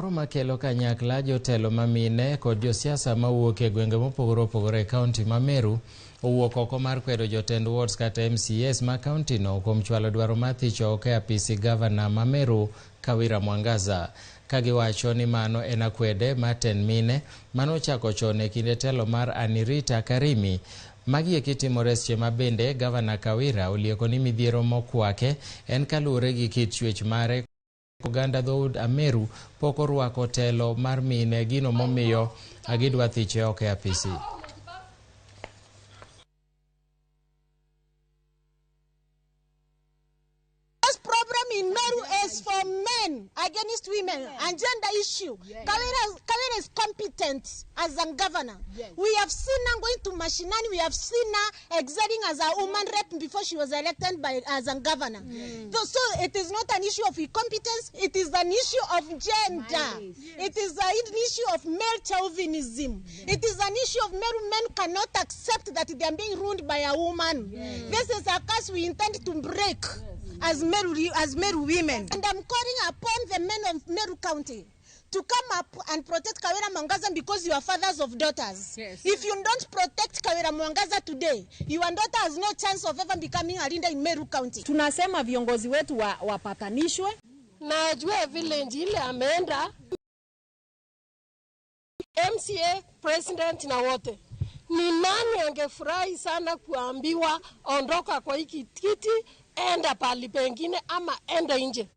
Moro makelo kanyakla jotelo ma mine kod josiasa mawuok e gwenge mopogore opogore e kaunti ma Meru owuok oko mar kwedo jotend wards kata MCAs ma kaunti no kuom chwalo dwaro mar thicho oko e apisi gavana ma Meru Kawira Mwangaza, ka giwacho ni mano en akwede mar tend mine manochako chon e kinde telo mar Anirita Karimi. Magi eki timore seche ma bende gavana Kawira olieko ni midhiero mokwake en kaluwore gi kit chwech mare. Oganda dhood Ameru pok orwako telo mar mine, gino momiyo gidwa thiche oko e apisi. This problem in Meru is for men against women and gender issue. Kawira is competent as a governor. We have seen her going to Mashinani. We have seen her excelling as a woman rep before she was elected as a governor. So it is not an issue of incompetence. It is an issue of gender. It is an issue of male chauvinism. It is an issue of Meru men cannot accept that they are being ruled by a woman. This is a curse we intend to break. As Meru women. And I'm calling upon the men of Meru County to come up and protect Kawira Mwangaza because you are fathers of daughters. If you don't protect Kawira Mwangaza today, your daughter has no chance of ever becoming a leader in Meru County. Tunasema viongozi wetu wapatanishwe. Na ajue village ile ameenda MCA, president na wote. Ni nani angefurahi sana kuambiwa ondoka kwa hiki kiti, enda pali pengine ama enda nje?